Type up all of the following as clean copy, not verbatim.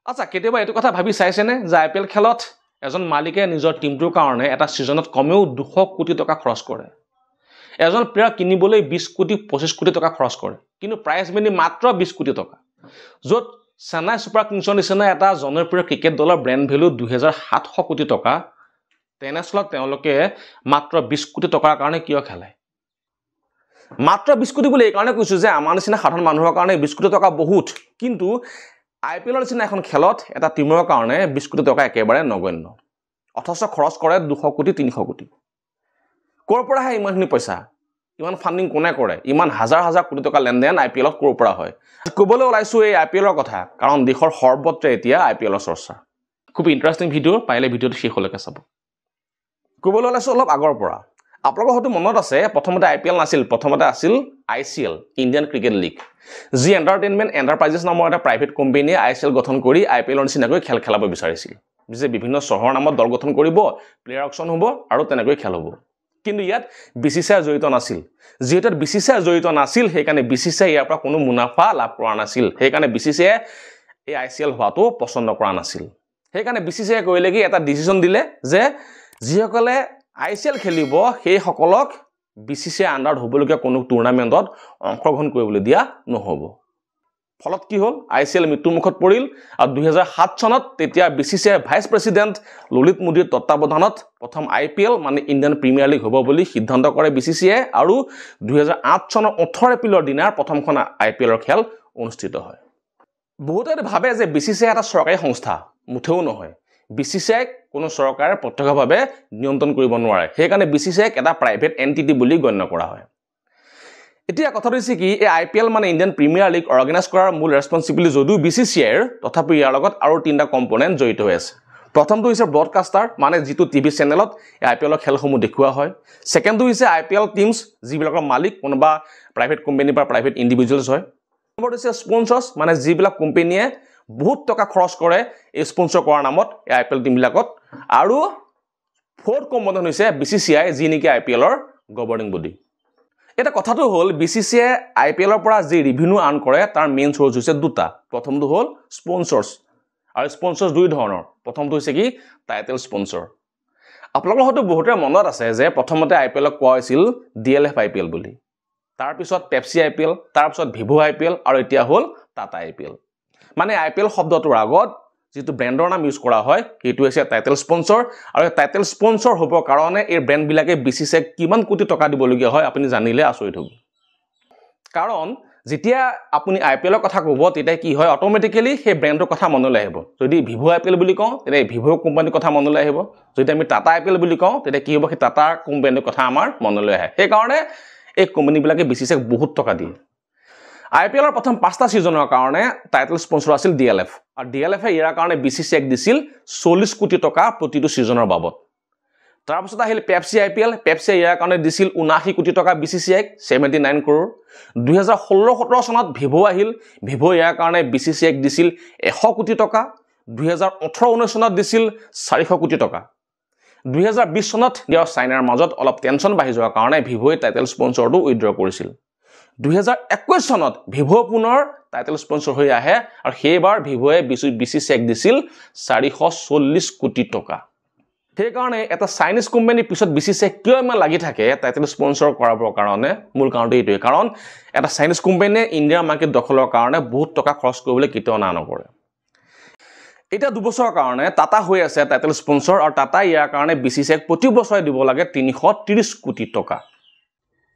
আচ্ছা, কেতিয়াবা এইটো কথা ভাবি চাইছেনে যে আই পি এল খেলত এজন মালিকে নিজৰ টীমটোৰ কাৰণে এটা ছিজনত কমেও 200 কোটি টকা খৰচ কৰে। এজন প্লেয়াৰ কিনিবলৈ 20 কোটি 25 কোটি টকা খৰচ কৰে, কিন্তু প্ৰাইজ মানি মাত্ৰ 20 কোটি টকা। য'ত চেন্নাই ছুপাৰ কিংছৰ নিচিনা এটা জনপ্ৰিয় ক্ৰিকেট দলৰ ব্ৰেণ্ড ভেলু 2700 কোটি টকা, তেনেস্থলত তেওঁলোকে মাত্ৰ 20 কোটি টকাৰ কাৰণে কিয় খেলে? মাত্ৰ 20 কোটি বুলি এইকাৰণে কৈছোঁ যে আমাৰ নিচিনা সাধাৰণ মানুহৰ কাৰণে 20 কোটি টকা বহুত, কিন্তু আই পি এলৰ নিচিনা এখন খেলত এটা টীমৰ কাৰণে 20 কোটি টকা একেবাৰে নগণ্য। অথচ খৰচ কৰে 200 কোটি 300 কোটি। ক'ৰ পৰা আহে ইমানখিনি পইচা? ইমান ফাণ্ডিং কোনে কৰে? ইমান হাজাৰ হাজাৰ কোটি টকা লেনদেন আই পি এলত ক'ৰ পৰা হয়? ক'বলৈ ওলাইছোঁ এই আই পি এলৰ কথা, কাৰণ দেশৰ সৰ্বত্ৰে এতিয়া আই পি এলৰ চৰ্চা। খুব ইণ্টাৰেষ্টিং ভিডিঅ', পাৰিলে ভিডিঅ'টো শেষলৈকে চাব। ক'বলৈ ওলাইছোঁ অলপ আগৰ পৰা। আপোনালোকৰ হয়তো মনত আছে, প্ৰথমতে আই পি এল নাছিল, প্ৰথমতে আছিল I C L, Indian cricket league. Zee entertainment enterprises নামৰ এটা প্ৰাইভেট কোম্পেনীয়ে I C L গঠন কৰি আই পি এলৰ নিচিনাকৈ খেল খেলাব বিচাৰিছিল, যে বিভিন্ন চহৰৰ নামত দল গঠন কৰিব, প্লেয়াৰ অকশ্যন হ'ব আৰু তেনেকৈ খেল হ'ব। কিন্তু ইয়াত বি চি চি I জড়িত নাছিল। যিহেতু ইয়াত বি চি চি I জড়িত নাছিল, সেইকাৰণে বি চি চি I ইয়াৰ পৰা কোনো মুনাফা লাভ কৰা নাছিল। সেইকাৰণে বি চি চি I এই I C L হোৱাটো পচন্দ কৰা নাছিল। সেইকাৰণে বি চি চি I কৰিলে কি, এটা ডিচিশ্যন দিলে যে যিসকলে I C L খেলিব সেইসকলক বি চি চি I আণ্ডাৰত হ'বলগীয়া কোনো টুৰ্ণামেণ্টত অংশগ্ৰহণ কৰিবলৈ দিয়া নহ'ব। ফলত কি হ'ল, I C L মৃত্যুমুখত পৰিল। আৰু 2007 চনত তেতিয়া B C C আইৰ ভাইচ প্ৰেচিডেণ্ট ললিত মোদীৰ তত্বাৱধানত প্ৰথম আই পি এল মানে ইণ্ডিয়ান প্ৰিমিয়াৰ লীগ হ'ব বুলি সিদ্ধান্ত কৰে বি চি চি I. আৰু 2008 চনৰ 18 এপ্ৰিলৰ দিনা প্ৰথমখন আই পি এলৰ খেল অনুষ্ঠিত হয়। বহুতে ভাবে যে বি চি চি I এটা চৰকাৰী সংস্থা, মুঠেও নহয়। বি চি চি আইক কোনো চৰকাৰে প্ৰত্যক্ষভাৱে নিয়ন্ত্ৰণ কৰিব নোৱাৰে, সেইকাৰণে বি চি চি আইক এটা প্ৰাইভেট এণ্টিটি বুলি গণ্য কৰা হয়। এতিয়া কথাটো হৈছে কি, এই আই পি এল মানে ইণ্ডিয়ান প্ৰিমিয়াৰ লীগ অৰ্গেনাইজ কৰাৰ মূল ৰেচপনচিবিলিটি যদিও বি চি চি আইৰ, তথাপি ইয়াৰ লগত আৰু 3টা কম্পনেণ্ট জড়িত হৈ আছে। প্ৰথমটো হৈছে ব্ৰডকাষ্টাৰ, মানে যিটো টিভি চেনেলত এই আই পি এলৰ খেলসমূহ দেখুওৱা হয়। ছেকেণ্ডটো হৈছে আই পি এল টিমছ, যিবিলাকৰ মালিক কোনোবা প্ৰাইভেট কোম্পানী বা প্ৰাইভেট ইণ্ডিভিজুৱেলছ হয়। নম্বৰটো হৈছে স্পনচাৰ্ছ, মানে যিবিলাক কোম্পানীয়ে বহুত টকা খৰচ কৰে এই স্পনচৰ কৰাৰ নামত এই আই পি এল টিমবিলাকত। আৰু ফ'ৰ্থ কম্পনেণ্ট হৈছে বি চি চি I, যি নেকি আই পি এলৰ গভৰ্ণিং বডি। এতিয়া কথাটো হ'ল, B C C I I P এলৰ পৰা যি ৰিভিনিউ আৰ্ণ কৰে তাৰ মেইন চ'ৰ্চ হৈছে দুটা। প্ৰথমটো হ'ল স্পনচৰ্ছ, আৰু স্পনচৰ্ছ দুই ধৰণৰ। প্ৰথমটো হৈছে কি, টাইটেল স্পনচৰ। আপোনালোকৰ হয়তো বহুতৰে মনত আছে যে প্ৰথমতে আই পি এলক কোৱা হৈছিল D L F I P L বুলি, তাৰপিছত পেপচি আই পি এল, তাৰপিছত ভিভ' আই পি এল, আৰু এতিয়া হ'ল টাটা আই পি এল। মানে আই পি এল শব্দটোৰ আগত যিটো ব্ৰেণ্ডৰ নাম ইউজ কৰা হয় সেইটো হৈছে টাইটেল স্পনচৰ। আৰু এই টাইটেল স্পনচৰ হ'বৰ কাৰণে এই ব্ৰেণ্ডবিলাকে বি চি চি আইক কিমান কোটি টকা দিবলগীয়া হয় আপুনি জানিলে আচৰিত হ'ব। কাৰণ যেতিয়া আপুনি আই পি এলৰ কথা ক'ব তেতিয়া কি হয়, অট'মেটিকেলি সেই ব্ৰেণ্ডটোৰ কথা মনলৈ আহিব। যদি ভিভ' আই পি এল বুলি কওঁ তেতিয়া ভিভ' কোম্পানীৰ কথা মনলৈ আহিব। যদি আমি টাটা আই পি এল বুলি কওঁ তেতিয়া কি হ'ব, সেই টাটা কোম্পানীৰ কথা আমাৰ মনলৈ আহে। সেইকাৰণে এই কোম্পানীবিলাকে বি চি চি আইক বহুত টকা দিয়ে। আই পি এলৰ প্ৰথম 5টা ছিজনৰ কাৰণে টাইটেল স্পনচৰ আছিল ডি এল এফ, আৰু ডি এল এফে ইয়াৰ কাৰণে বি চি চি আইক দিছিল 40 কোটি টকা প্ৰতিটো ছিজনৰ বাবদ। তাৰপিছত আহিল পেপচি আই পি এল, পেপচিয়ে ইয়াৰ কাৰণে দিছিল 79 কোটি টকা বি চি চি আইক, 79 কৰোৰ। 2016-17 চনত ভিভ' আহিল, ভিভ' ইয়াৰ কাৰণে বি চি চি আইক দিছিল 100 কোটি টকা। 2018-19 চনত দিছিল 400 কোটি টকা। 2020 চনত ইয়াৰ চাইনাৰ মাজত অলপ টেনশ্যন বাঢ়ি যোৱাৰ কাৰণে ভিভ'ই টাইটেল স্পনচৰটো উইড্ৰ কৰিছিল। 2021 চনত ভিভ' পুনৰ টাইটেল স্পনচৰ হৈ আহে, আৰু সেইবাৰ ভিভ'য়ে বি চি চি আইক দিছিল 440 কোটি টকা। সেইকাৰণে এটা চাইনিজ কোম্পানীৰ পিছত বি চি চি I কিয় ইমান লাগি থাকে টাইটেল স্পনচৰ কৰাবৰ কাৰণে, মূল কাৰণটো এইটোৱে। কাৰণ এটা চাইনিজ কোম্পানীয়ে ইণ্ডিয়াৰ মাৰ্কেট দখলৰ কাৰণে বহুত টকা খৰচ কৰিবলৈ কেতিয়াও না নকৰে। এতিয়া দুবছৰৰ কাৰণে টাটা হৈ আছে টাইটেল স্পনচৰ, আৰু টাটা ইয়াৰ কাৰণে বি চি চি আইক প্ৰতি বছৰে দিব লাগে 330 কোটি টকা।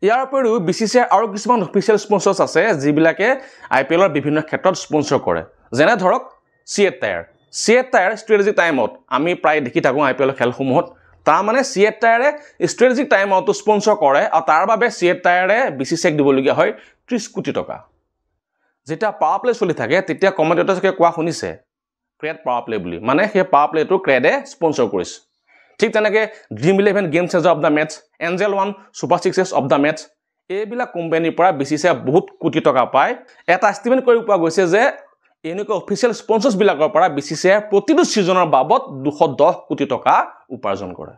ইয়াৰ উপৰিও বি চি চি আইৰ আৰু কিছুমান অফিচিয়েল স্পনচৰ্ছ আছে যিবিলাকে আই পি এলৰ বিভিন্ন ক্ষেত্ৰত স্পনচৰ কৰে। যেনে ধৰক CEAT tyre. CEAT tyre strategic টাইমত আমি প্ৰায় দেখি থাকোঁ আই পি এলৰ খেলসমূহত। তাৰমানে চিয়েট টায়াৰে ষ্ট্ৰেটেজিক টাইমতো স্পনচৰ কৰে, আৰু তাৰ বাবে চিয়েট টায়াৰে বি চি চি আইক দিবলগীয়া হয় 30 কোটি টকা। যেতিয়া পাৱাৰ প্লে চলি থাকে তেতিয়া কমেণ্টেটৰকে কোৱা শুনিছে ক্ৰেড পাৱাৰ প্লে বুলি, মানে সেই পাৱাৰ প্লেটো ক্ৰেডে স্পনচৰ কৰিছে। ঠিক তেনেকৈ Dream Eleven game changer of the match, Angel One super sixes of the match, এইবিলাক কোম্পানীৰ পৰা B C C I বহুত কোটি টকা পায়। এটা এষ্টিমেট কৰি পোৱা গৈছে যে এনেকুৱা অফিচিয়েল স্পনচৰ্ছবিলাকৰ পৰা বি চি চি আইৰ প্ৰতিটো ছিজনৰ বাবদ 210 কোটি টকা উপাৰ্জন কৰে।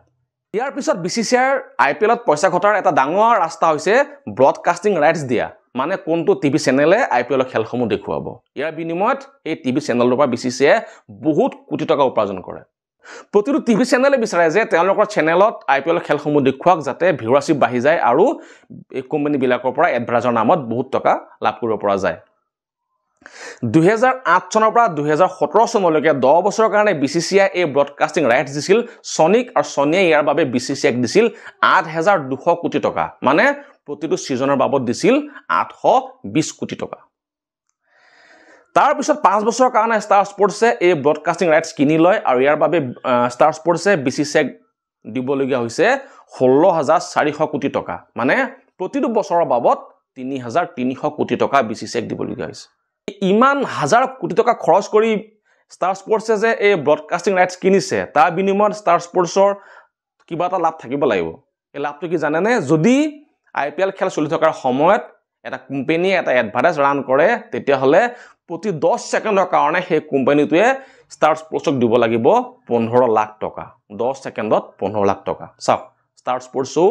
ইয়াৰ পিছত বি চি চি আইৰ আই পি এলত পইচা ঘটাৰ এটা ডাঙৰ ৰাস্তা হৈছে ব্ৰডকাষ্টিং ৰাইটছ দিয়া, মানে কোনটো টিভি চেনেলে আই পি এলৰ খেলসমূহ দেখুৱাব। ইয়াৰ বিনিময়ত এই টিভি চেনেলটোৰ পৰা বি চি চি আইয়ে বহুত কোটি টকা উপাৰ্জন কৰে। প্ৰতিটো টিভি চেনেলে বিচাৰে যে তেওঁলোকৰ চেনেলত আই পি এলৰ খেলসমূহ দেখুৱাওক, যাতে ভিউৱাৰশ্বিপ বাঢ়ি যায় আৰু এই কোম্পানীবিলাকৰ পৰা এডভাৰটাইজৰ নামত বহুত টকা লাভ কৰিব পৰা যায়। 2008 চনৰ পৰা 2017 চনলৈকে 10 বছৰৰ কাৰণে বি চি চি I এই ব্ৰডকাষ্টিং ৰাইটছ দিছিল ছনীক, আৰু ছনীয়ে ইয়াৰ বাবে বি চি চি আইক দিছিল 8200 কোটি টকা, মানে প্ৰতিটো ছিজনৰ বাবদ দিছিল 820 কোটি টকা। তাৰপিছত 5 বছৰৰ কাৰণে ষ্টাৰ স্পৰ্টছে এই ব্ৰডকাষ্টিং ৰাইটছ কিনি লয় আৰু ইয়াৰ বাবে ষ্টাৰ স্পৰ্টছে বি চি চি আইক দিবলগীয়া হৈছে 16400 কোটি টকা, মানে প্ৰতিটো বছৰৰ বাবদ 3300 কোটি টকা বি চি চি আইক দিবলগীয়া হৈছে। ইমান হাজাৰ কোটি টকা খৰচ কৰি ষ্টাৰ স্পৰ্টছে যে এই ব্ৰডকাষ্টিং ৰাইটছ কিনিছে, তাৰ বিনিময়ত ষ্টাৰ স্পৰ্টছৰ কিবা এটা লাভ থাকিব লাগিব। এই লাভটো কি জানেনে? যদি আই পি এল খেল চলি থকাৰ সময়ত এটা কোম্পেনীয়ে এটা এডভাৰটাইজ ৰান কৰে, তেতিয়াহ'লে প্ৰতি 10 ছেকেণ্ডৰ কাৰণে সেই কোম্পানীটোৱে ষ্টাৰ স্পৰ্টছক দিব লাগিব 15 লাখ টকা। 10 ছেকেণ্ডত 15 লাখ টকা। চাওক ষ্টাৰ স্পৰ্টছেও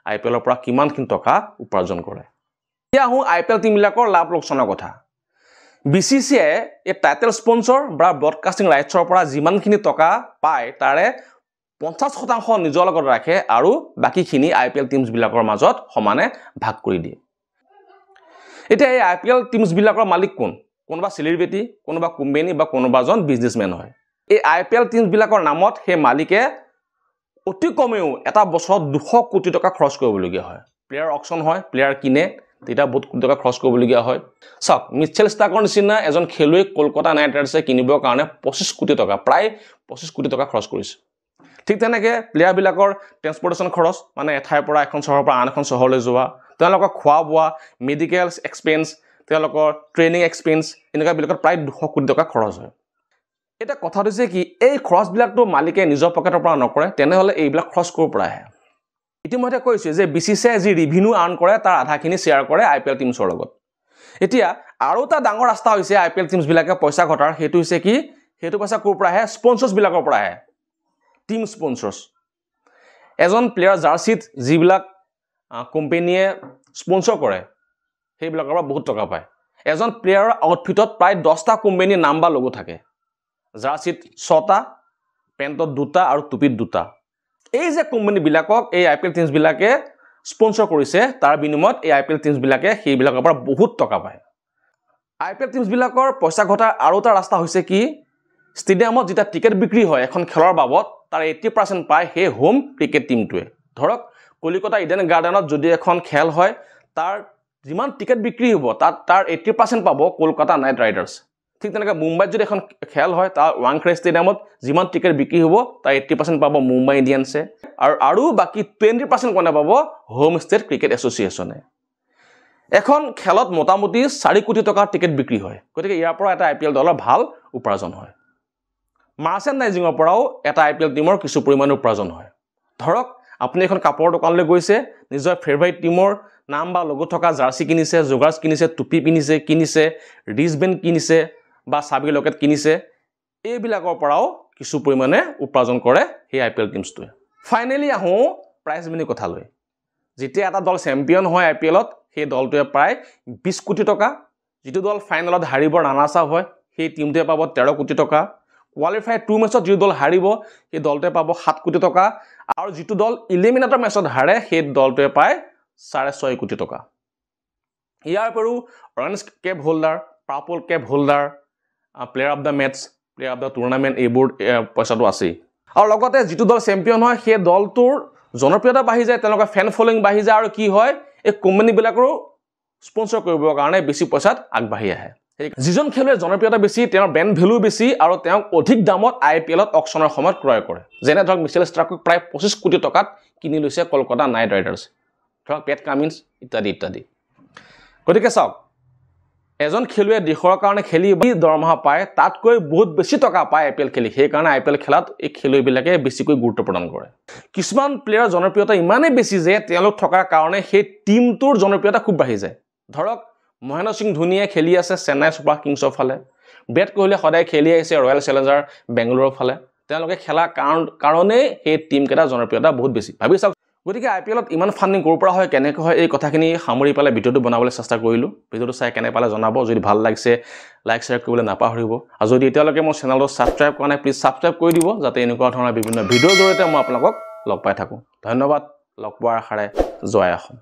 আই পি এলৰ পৰা কিমানখিনি টকা উপাৰ্জন কৰে। এতিয়া আহোঁ আই পি এল টীমবিলাকৰ লাভ লোকচানৰ কথা। বি চি চি আইয়ে এই টাইটেল স্পনচৰ বা ব্ৰডকাষ্টিং ৰাইটছৰ পৰা যিমানখিনি টকা পায় তাৰে 50% নিজৰ লগত ৰাখে আৰু বাকীখিনি আই পি এল টীমছবিলাকৰ মাজত সমানে ভাগ কৰি দিয়ে। এতিয়া এই আই পি এল টীমছবিলাকৰ মালিক কোন? কোনোবা চেলিব্ৰিটি, কোনোবা কোম্পানী বা কোনোবা এজন বিজনেছমেন হয়। এই আই পি এল টীমছবিলাকৰ নামত সেই মালিকে অতি কমেও এটা বছৰত 200 কোটি টকা খৰচ কৰিবলগীয়া হয়। প্লেয়াৰ অকশ্যন হয়, প্লেয়াৰ কিনে, তেতিয়া বহুত কোটি টকা খৰচ কৰিবলগীয়া হয়। চাওক, মিচেল ষ্টাৰ্কৰ নিচিনা এজন খেলুৱৈ কলকাতা নাইট ৰাইডাৰ্ছে কিনিবৰ কাৰণে 25 কোটি টকা, প্ৰায় 25 কোটি টকা খৰচ কৰিছে। ঠিক তেনেকৈ প্লেয়াৰবিলাকৰ ট্ৰেন্সপৰ্টেশ্যন খৰচ, মানে এঠাইৰ পৰা এখন চহৰৰ পৰা আন এখন চহৰলৈ যোৱা, তেওঁলোকৰ খোৱা বোৱা, মেডিকেল এক্সপেঞ্চ, তেওঁলোকৰ ট্ৰেইনিং এক্সপেঞ্চ, এনেকুৱাবিলাকত প্ৰায় 200 কোটি টকা খৰচ হয়। এতিয়া কথাটো হৈছে কি, এই খৰচবিলাকতো মালিকে নিজৰ পকেটৰ পৰা নকৰে, তেনেহ'লে এইবিলাক খৰচ ক'ৰ পৰা আহে? ইতিমধ্যে কৈছোঁ যে বি চি চি I যি ৰিভিনিউ আৰ্ণ কৰে তাৰ আধাখিনি শ্বেয়াৰ কৰে আই পি এল টীমছৰ লগত। এতিয়া আৰু এটা ডাঙৰ ৰাস্তা হৈছে আই পি এল টীমছবিলাকে পইচা ঘটাৰ, সেইটো হৈছে কি, সেইটো পইচা ক'ৰ পৰা আহে? স্পনচৰ্ছবিলাকৰ পৰা আহে, টীম স্পনচৰ্ছ। এজন প্লেয়াৰ জাৰ্চিত যিবিলাক কোম্পেনীয়ে স্পনচৰ কৰে সেইবিলাকৰ পৰা বহুত টকা পায়। এজন প্লেয়াৰৰ আউটফিটত প্ৰায় 10টা কোম্পেনীৰ নাম বা লগো থাকে। জাৰ্চিত 6টা, পেণ্টত 2টা আৰু টুপিত 2টা। এই যে কোম্পানীবিলাকক এই আই পি এল টীমছবিলাকে স্পনচৰ কৰিছে, তাৰ বিনিময়ত এই আই পি এল টীমছবিলাকে সেইবিলাকৰ পৰা বহুত টকা পায়। আই পি এল টীমছবিলাকৰ পইচা ঘটাৰ আৰু এটা ৰাস্তা হৈছে কি, ষ্টেডিয়ামত যেতিয়া টিকেট বিক্ৰী হয় এখন খেলৰ বাবদ, তাৰ 80% পায় সেই হোম ক্ৰিকেট টীমটোৱে। ধৰক কলিকতা ইডেন গাৰ্ডেনত যদি এখন খেল হয়, তাৰ যিমান টিকেট বিক্ৰী হ'ব তাত তাৰ 80% পাব কলকাতা নাইট ৰাইডাৰ্ছ। ঠিক তেনেকৈ মুম্বাইত যদি এখন খেল হয়, তাৰ ৱাংখেড়ে ষ্টেডিয়ামত যিমান টিকেট বিক্ৰী হ'ব তাৰ 80% পাব মুম্বাই ইণ্ডিয়ানছে, আৰু বাকী 20% কোনে পাব? হোম ষ্টেট ক্ৰিকেট এছ'চিয়েশ্যনে। এখন খেলত মোটামুটি 4 কোটি টকাৰ টিকেট বিক্ৰী হয়, গতিকে ইয়াৰ পৰা এটা আই পি এল দলৰ ভাল উপাৰ্জন হয়। মাৰ্চেণ্ডাইজিঙৰ পৰাও এটা আই পি এল টীমৰ কিছু পৰিমাণে উপাৰ্জন হয়। ধৰক আপুনি এখন কাপোৰৰ দোকানলৈ গৈছে, নিজৰ ফেভাৰিট টীমৰ নাম বা লগত থকা জাৰ্চি কিনিছে, জগাৰ্ছ কিনিছে, টুপি কিনিছে, ৰিষ্টবেণ্ড কিনিছে বা চাবি লকেট কিনিছে, এইবিলাকৰ পৰাও কিছু পৰিমাণে উপাৰ্জন কৰে সেই আই পি এল টীমছটোৱে। ফাইনেলি আহোঁ প্ৰাইজ মানিৰ কথালৈ। যেতিয়া এটা দল চেম্পিয়ন হয় আই পি এলত, সেই দলটোৱে প্ৰায় 20 কোটি টকা, যিটো দল ফাইনেলত হাৰিব ৰানাৰ্ছ আপ হয় সেই টীমটোৱে পাব 13 কোটি টকা, কোৱালিফাই 2 মেচত যিটো দল হাৰিব সেই দলটোৱে পাব 7 কোটি টকা, আৰু যিটো দল ইলিমিনেটৰ মেচত হাৰে সেই দলটোৱে পায় 6.5 কোটি টকা। ইয়াৰ উপৰিও orange cap holder, purple cap holder, player of the match, player of the tournament, এইবোৰ পইচাটো আছেই। আৰু লগতে যিটো দল চেম্পিয়ন হয় সেই দলটোৰ জনপ্ৰিয়তা বাঢ়ি যায়, তেওঁলোকৰ ফেন ফলোয়িং বাঢ়ি যায়, আৰু কি হয়, এই কোম্পানীবিলাকৰো স্পনচৰ কৰিবৰ কাৰণে বেছি পইচাত আগবাঢ়ি আহে। যিজন খেলুৱৈৰ জনপ্ৰিয়তা বেছি, তেওঁৰ ব্ৰেণ্ড ভেলু বেছি, আৰু তেওঁক অধিক দামত আই পি এলত অকশ্যনৰ সময়ত ক্ৰয় কৰে। যেনে ধৰক মিচেল ষ্টাৰ্কক প্ৰায় 25 কোটি টকাত কিনি লৈছে কলকাতা নাইট ৰাইডাৰ্ছ, ধৰক পেট কামিন্স ইত্যাদি ইত্যাদি। গতিকে চাওক, এজন খেলুৱৈয়ে দেশৰ কাৰণে খেলি দৰমহা পায় তাতকৈ বহুত বেছি টকা পায় আই পি এল খেলি, সেইকাৰণে আই পি এল খেলাত এই খেলুৱৈবিলাকে বেছিকৈ গুৰুত্ব প্ৰদান কৰে। কিছুমান প্লেয়াৰৰ জনপ্ৰিয়তা ইমানেই বেছি যে তেওঁলোক থকাৰ কাৰণে সেই টীমটোৰ জনপ্ৰিয়তা খুব বাঢ়ি যায়। ধৰক মহেন্দ্ৰ সিং ধোনীয়ে খেলি আছে চেন্নাই ছুপাৰ কিংছৰ ফালে, বিৰাট কোহলিয়ে সদায় খেলি আহিছে ৰয়েল চেলেঞ্জাৰ বেংগলোৰৰ ফালে। তেওঁলোকে খেলাৰ কাৰণেই সেই টীমকেইটাৰ জনপ্ৰিয়তা বহুত বেছি। ভাবি চাওক, গতিকে আই পি এলত ইমান ফাণ্ডিং ক'ৰ পৰা হয়, কেনেকৈ হয়, এই কথাখিনি সামৰি পেলাই ভিডিঅ'টো বনাবলৈ চেষ্টা কৰিলোঁ। ভিডিঅ'টো চাই কেনে পালে জনাব। যদি ভাল লাগিছে লাইক শ্বেয়াৰ কৰিবলৈ নাপাহৰিব। আৰু যদি এতিয়ালৈকে মোৰ চেনেলটো ছাবস্ক্ৰাইব কৰা নাই, প্লিজ ছাবস্ক্ৰাইব কৰি দিব, যাতে এনেকুৱা ধৰণৰ বিভিন্ন ভিডিঅ'ৰ জৰিয়তে মই আপোনালোকক লগ পাই থাকোঁ। ধন্যবাদ, লগ পোৱাৰ আশাৰে জয় অসম।